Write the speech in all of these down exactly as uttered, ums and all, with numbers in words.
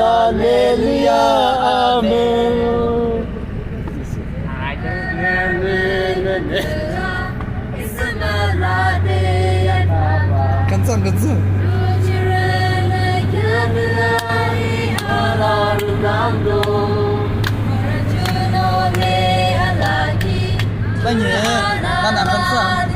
Hallelujah, amen. Kansan, kansan. Tanya, nana kansan.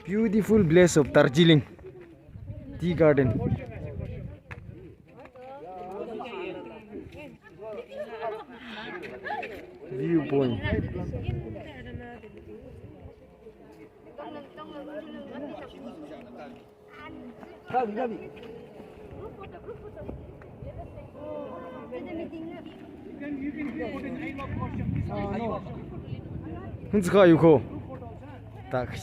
Beautiful place of Darjeeling tea garden. Viewpoint. Hun tsaka yuko. Tak.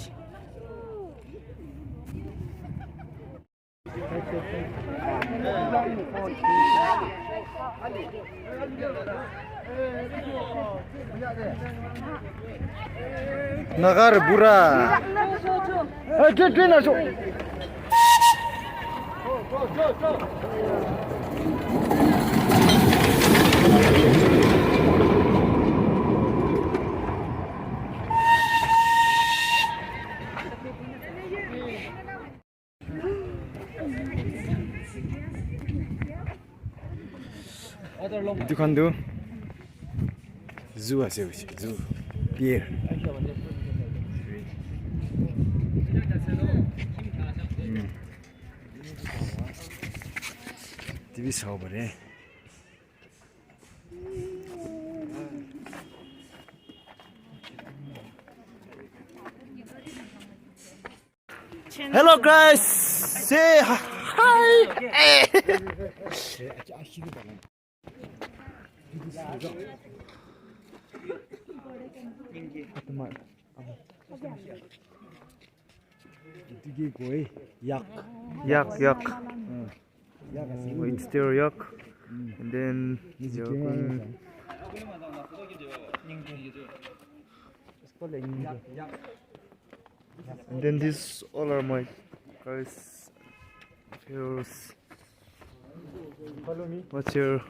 Nagar bura. Etu khan tu zoo ase hoise, zoo, bear. Hmm. T V sabo pare. Hello guys, say hi. Etu ki koi? Yak. Yak, yak. Hmm. Yak ase. Oh, it's still yak. Hmm. And then, it's yak. And then these all are my guys. Here's what's here?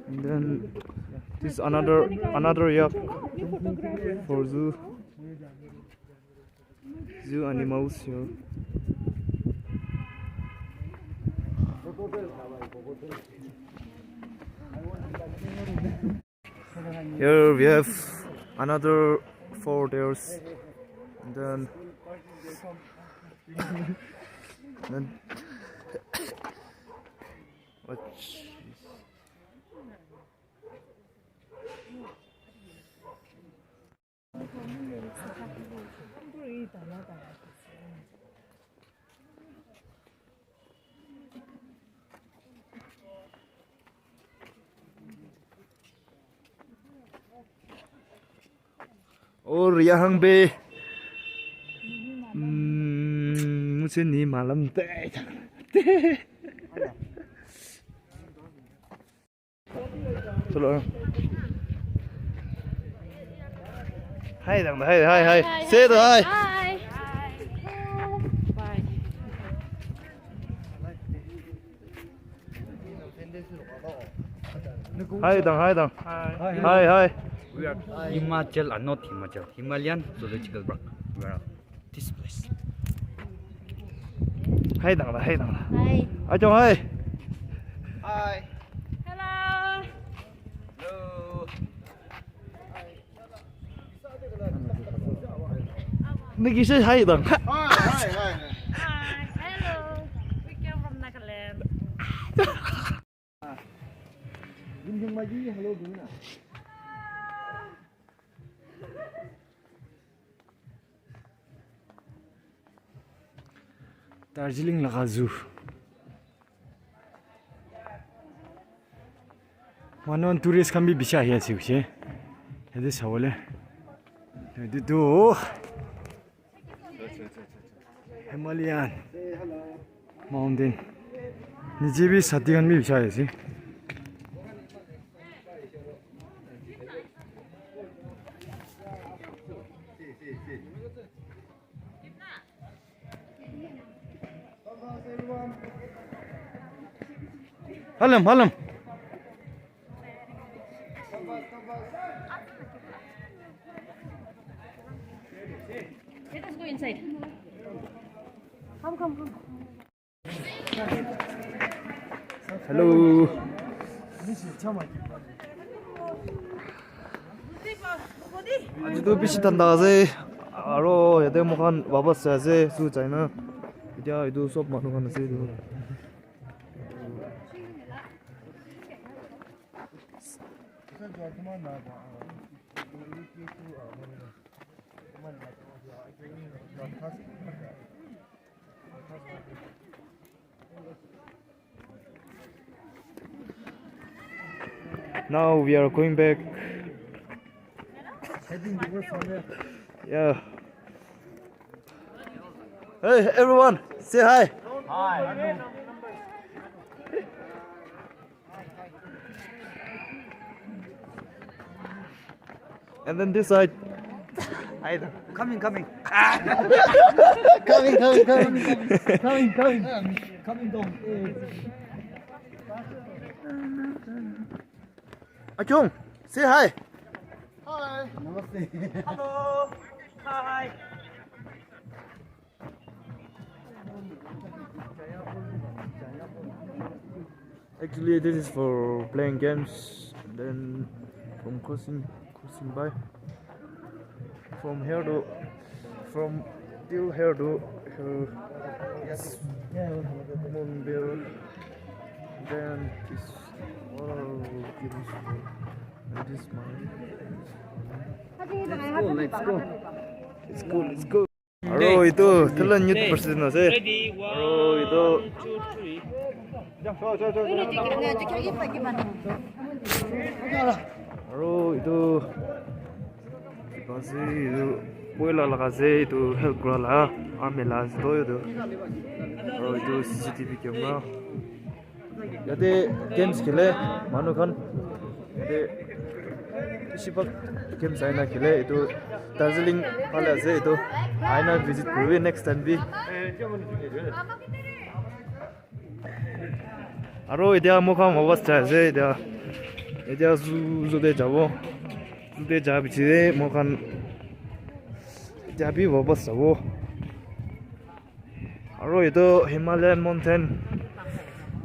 And then this another another yak for zoo. Zoo animals here. Here we have another four deers. And then, then what? Aur yahan pe, mm, mujhe nahi malum. Chalo. Hi, dang, hi, hi, hi. Hi, hi, say hi, hi. Hi. Bye. Hi, dang, hi, dang. Hi. Hi, hi. We are Himachal and not Himachal. Himalayan Zoological Park. We are this place. Hi, dang, hi, dang. Hi. Hi, dang, hi. Hi. Hello. Hello. Niki say hi, dang. Hi, hi, hi. Hi. Hello. We came from Nagaland. Darjeeling laga zoo. Manu khan tourist khan bi bishi ahi ase hoise. Yate sabole. Yate tu Himalayan. Mountain. Niche bi sati khan bi bichai ase. Halam, halam. Let us go inside. Come, come, come. Hello. Aji tu bishi thanda ase. Aro yate moikhan wapas jai ase, su chai na. Etia etu sob manu khan ase etu. Now we are going back. Heading towards somewhere. Yeah. Hey, everyone, say hi. Hi. And then this side. Hi. Coming, coming. Coming, coming, coming, coming, coming, coming down. Achung, say hi. Hi. Namaste. Hello. Hi. Actually, this is for playing games. Then from crossing, crossing by. From here to, from till here to here. Yes. Moonbill. Then this. Oh, beautiful. And this one. Let's go, let's go. Let's go, let's go. Aro etu thela new president ase. Ready, aro etu one, two, three. Aro etu kiba ase etu poila laga ase etu help kura la army la ase toh etu aro etu C C T V camera. Yate games khele manu khan yate bishi bhag games aina khele etu Darjeeling phale ase etu aina visit kuribi next time bi. Aro etia moikhan wapas jai ase etia etia zoo zoo te jabo zoo te ja piche te moikhan etia bi wapas jabo. Aro etu Himalayan mountain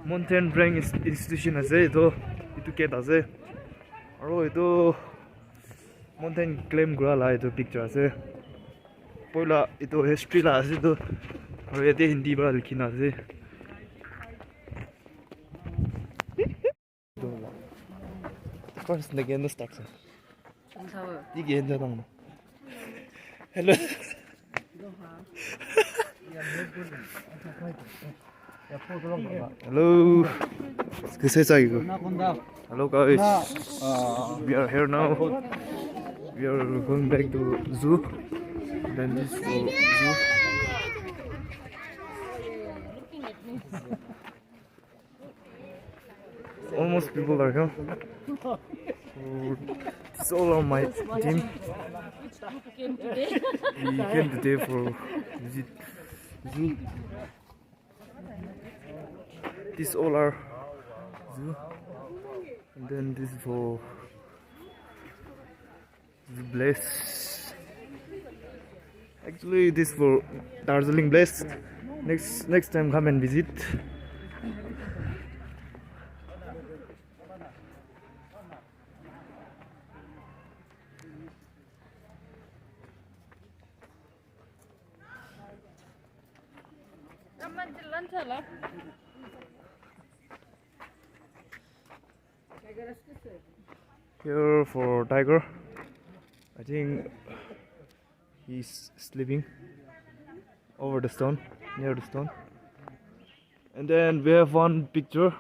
mountain range institution ase etu etu gate ase aro etu mountain climb kura la etu picture ase poila etu history la ase etu aro yate Hindi para likhi na ase. First, the game starts. Hello. Hello. Hello guys. We are here now. We are going back to zoo. Then this for zoo. Almost people are here. So, this all are my team. We came today for visit zoo. This all are zoo. And then this is for the place. Actually, this for Darjeeling place. Next next time, come and visit. Here for tiger. I think he's sleeping over the stone, near the stone. And then we have one picture.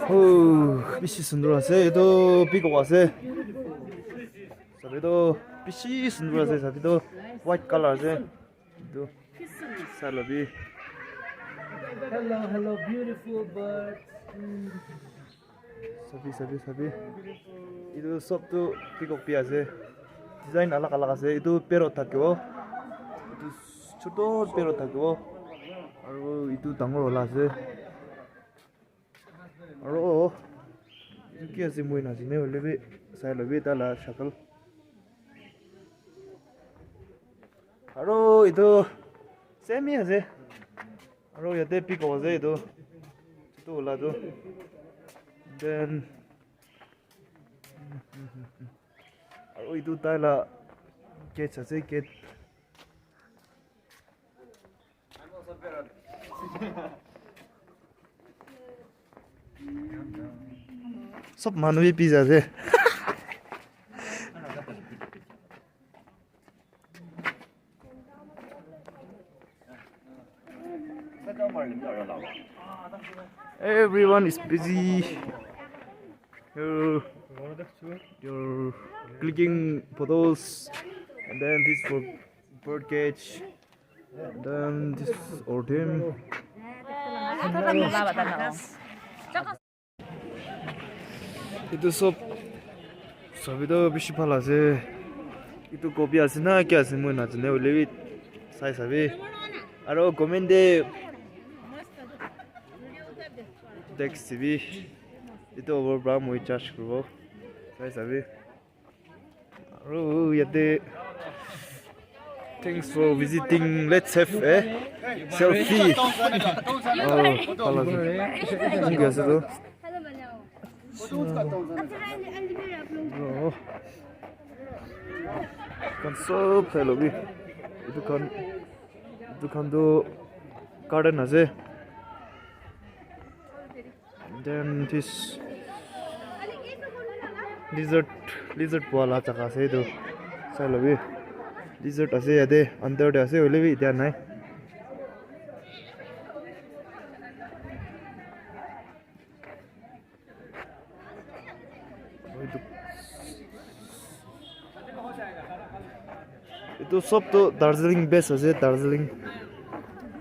Oh, bishi sundur ase. Etu peacock ase. Sabi toh. Bishi sundur ase, sabi toh white color ase. Etu sai labi. Hello, hello, beautiful birds. Sabi, sabi, sabi. Etu sob tu peacock bi ase. Design alak alak ase. Etu parrot thakibo. Etu chotu parrot thakibo. Aru etu dangor wala ase. Aro etu ki ase moi najane hoile bi sai lobi tai la shakal. Aro etu same hi ase. Aro yate peacock ase etu. Etu wala tu. Then aro etu tai la cage ase, cage. Sob manu bi pizza ase. Everyone is busy. You're, you're clicking photos, and then this for bird cage. Then this is our team. Etu sob sabi toh bishi bhal ase. Etu gobi ase na ki ase moi najane hoile bi sai sabi. Aro comment te text dibi. Etu over pra moi judge kuribo. Sai sabi. Aru yate, thanks for visiting. Let's have a selfie. Oh, hello. Thik ase to. Oh. Khan sob sai lobi. Etu khan, etu khan tu garden ase. Then this lizard, lizard pua la jaka ase etu. Sai lobi. Lizard ase yate, under te ase, hoile bi etia nai. Etu sob tu Darjeeling base ase, Darjeeling.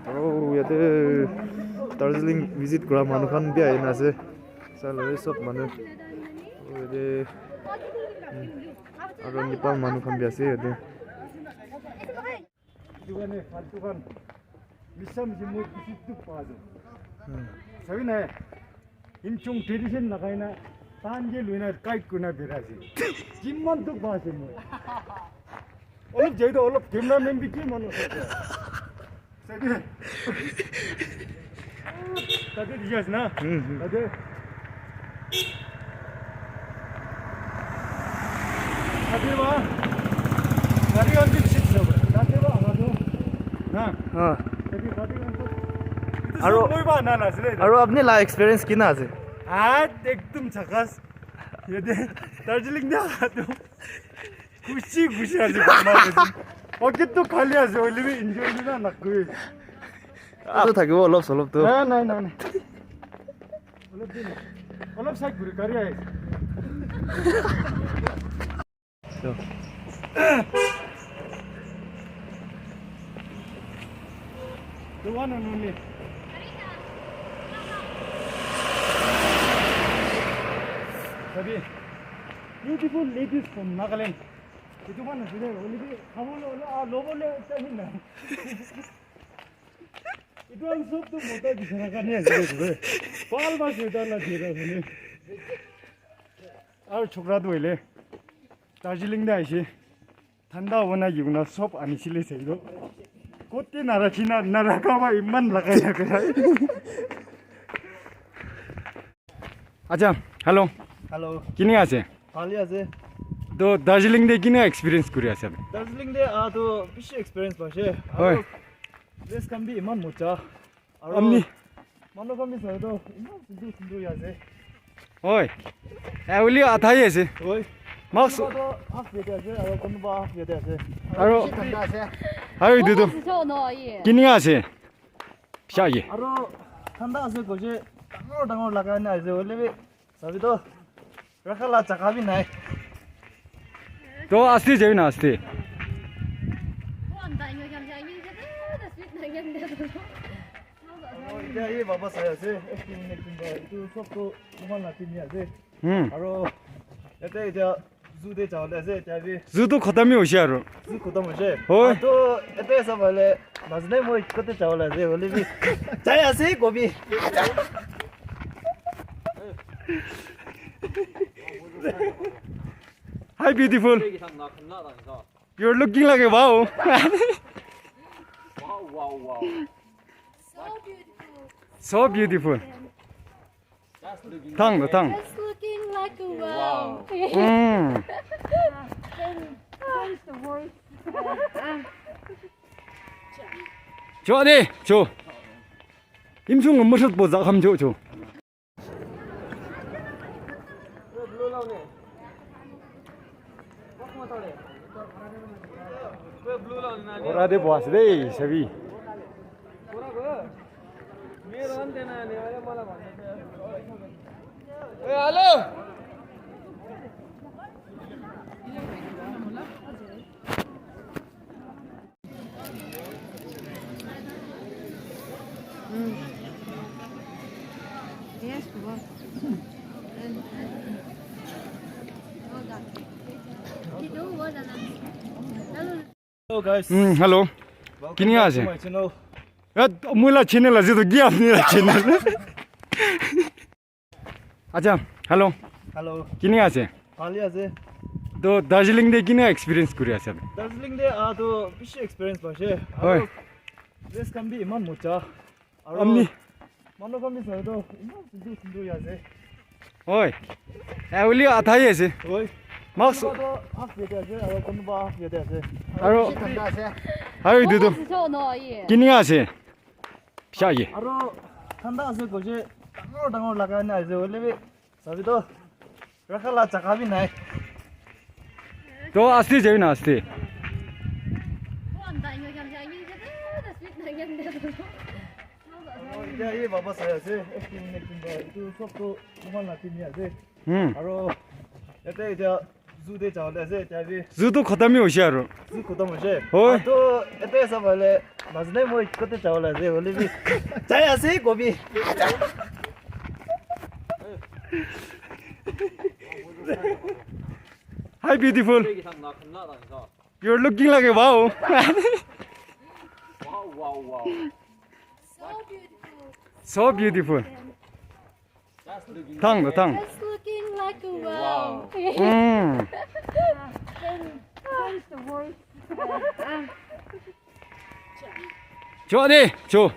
Aro yate Darjeeling visit kura manu khan bi ahina ase. Sai lobi sob manu. Aro yate, hmm, aro Nepal manu khan bi ase yate. Etu karne faltu khan misam si moi bishi dukh pa ase. Hmm. Sabi na, Yimchung tradition lagai na, tan ke lui na, kite kuri na birai ase. Kiman dukh pa ase moi. Olop jai toh, olop cameraman bi ki manu ase. Sabi na. Tate dikhi ase na? Hmm, hmm. Tate. Tate wa. Gari khan bi bishi dikhi ase. Tate wa, aha tu. Na. Ha. Tate, tate khan tu. Etu aro sob moi ba na na ase de. Aro apni la experience kina ase? Ah, ekdum jhakas. Yate Darjeeling te aha tu. Khushi, khushi ase, pocket tu khali ase, hoile bi enjoy tu na nakuri. Etu thakibo olop solop tu. Na, na, na, na. Olop din. Olop side kuri, gari ahe. So. The one and only. Sabi, beautiful ladies from Nagaland. Etu khan ase de, hoile bi khabole hoile, ah, lobole ekta bi nai. Etu khan sob tu mota bichara karne ase de, bhal bhal sweater la dira hoile. Aru chokra tu hoile Darjeeling te aise. Thanda hobo na ki kona sob anisile sai toh. Kote narakhi na, narakha ba iman lagai thake. Acha, hello. Hello. Kini ase? Bhali ase. To Darjeeling te kini experience kuri ase? Darjeeling te ah to bishi experience paise. Hoi. Aru place khan bi iman moja. Aro amni manu khan bi sai toh iman sundur sundur ase. Oi. Eh, uli athai ase. Oi. Mask. Kunuba toh half yate ase, aro kunuba half yate ase. Aro bishi thanda ase. Aro etu tu kini ase? Sha ye. Aro thanda ase koise dangor dangor lagai na ase, hoile bi sabi toh rakha la jaga bi nai. To asti jai na asti. Aru etiya hi baba sai ase, acting, acting kora. Etu sob tu moikhan la team hi ase. Hmm. Aru etiya, etiya zoo te jabo le ase, etiya bi. Zoo tu khatam hi hoise aru. Zoo khatam hoise. Hoi. Aru etiya sab hoile, najane moi kote jabo le ase, hoile bi. Jai ase, kobi. Hi, beautiful. You're looking like a wow. Wow, wow, wow. So beautiful. So beautiful. Just looking Thang, like thang. Just looking like a wow. Mm. Change, change the voice. Cho de, cho. Im chung mo shat bo za kham cho cho. Ora de boas de, sabi. Hey, hello. Hello guys. Hmm, hello. Welcome Kini back ase? To my channel. Eh, moi la channel ase to ki apni la channel? Acha, hello. Hello. Kini ase? Bhali ase. To Darjeeling de kini experience kuri ase? Darjeeling de ah to bishi experience paise. Hoi. Aru place khan bi iman mocha. Aru amni. Manu khan bi sai to iman sundur sundur ase. Hoi. Auli athai ase. Hoi. Mask. Kunuba to half yate ase, aru kunuba half yate ase. Aru. Bishi thanda ase. Aru etu to. Kini ase? Bishi ase. Aru thanda ase koise, dangor dangor lagai na ase, hoile bi sabi to rakha la jaga bi nai. To asti jai na asti. Etiya hi baba sai ase, acting, acting kora. Etu sob to moikhan la team hi ase. Hmm. Aru etiya, etiya zoo te jabo le ase, etiya bi. Zoo tu khatam hi hoise aru. Zoo khatam hoise. Hoi. Aru to etiya sab hoile, najane moi kote jabo le ase, hoile bi. Jai ase, kobi. Hi, beautiful. You're looking like a wow. Wow, wow, wow. So beautiful. So beautiful. Just looking Thang, like thang. Just looking like a wow. Wow. Mm. Change, change the voice. Cho de, cho.